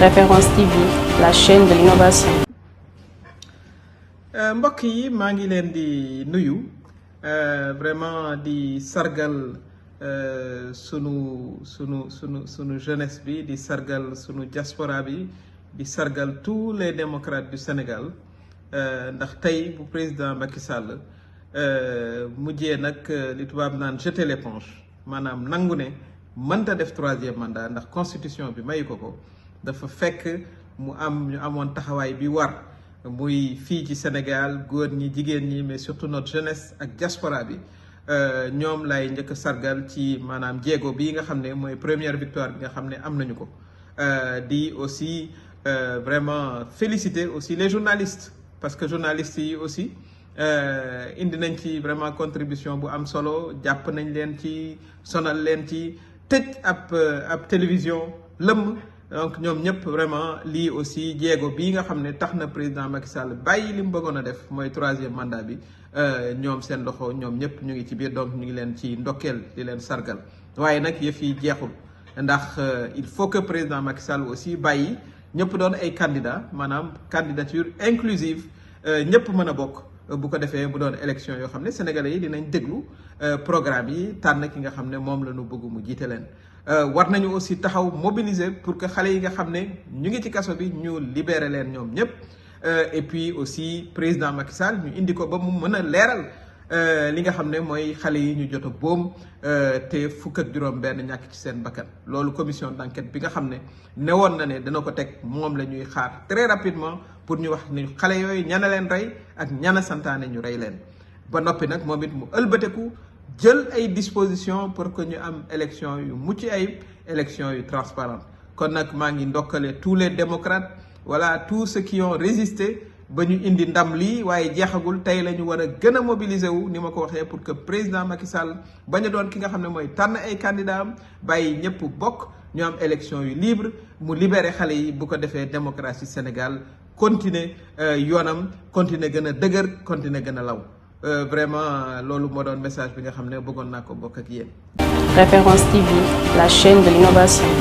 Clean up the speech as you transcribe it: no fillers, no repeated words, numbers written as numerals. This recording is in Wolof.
Référence TV, la chaîne de l'innovation. mbokk yi maa ngi leen di nuyu vraiment di sargal sunu jeunesse bi, di sargal sunu diaspora bi, di sargal tous les démocrates du Sénégal ndax tey bu président Macky Sall mujjee nag li tubaab naan jeter l'éponge maanaam nangu ne mënta def troisième mandat ndax constitution bi mayu ko dafa fekk mu am ñu amoon taxawaay bi war muy fii ci Sénégal góor ñi jigéen ñi mais surtout notre jeunesse ak diaspora bi ñoom lay njëkk a sargal ci maanaam jéego bii nga xam ne mooy première victoire bi nga xam ne am nañu ko di aussi vraiment féliciter aussi les journalistes parce que journalistes yi aussi indi nañ ci vraiment contribution bu am solo jàpp nañ leen ci sonal leen ci tëj ab télévision lëmm donc ñoom ñëpp vraiment lii aussi jéego bii nga xam ne tax na président Macky Sall bàyyi li mu bëggoon a def mooy troisième mandat bi ñoom seen loxo ñoom ñëpp ñu ngi ci biir donc ñu ngi leen ci ndokkeel di leen sargal waaye nag yëf yi jeexul ndax il faut que président Macky Sall aussi bàyyi ñëpp doon ay candidat maanaam candidature inclusive ñëpp mën a bokk bu ko defee bu doon élection yoo xam ne sénégalais yi dinañ déglu programme yi tànn ki nga xam ne moom la ñu bëgg mu jiite leen war nañu aussi taxaw mobiliser pour que xale yi nga xam ne ñu ngi ci kaso bi ñu libérer leen ñoom ñëpp et puis aussi président Macky Sall ñu indi ko ba mu mën a leeral li nga xam ne mooy xale yi ñu jot a boom te fukk ak juróom-benn ñàkk ci seen bakkan loolu commission d'enquête bi nga xam ne newoon na ne dana ko teg moom la ñuy xaar très rapidement pour ñu wax ni xale yooyu ñana leen rey ak ñana santaane ñu rey leen ba noppi nag moom it mu ëlbateku jël ay dispositions pour que ñu am élection yu mucc ayib élection yu transparente kon nag maa ngi ndokkale tous les démocrates voilà tous ceux qui ont résisté ba ñu indi ndam lii waaye jeexagul tey la ñu war a gën a mobiliser wu ni ma ko waxee pour que président Macky Sall bañ a doon ki nga xam ne mooy tànn ay candidats am bàyyi ñëpp bokk ñu am élection yu libre mu libéré xale yi bu ko defee démocratie Sénégal continuer yoonam continuer gën a dëgër continuer gën a law vraiment loolu moo doon message bi nga xam ne bëggoon naa ko bokk ak yéen. Référence TV, la chaîne de l'innovation.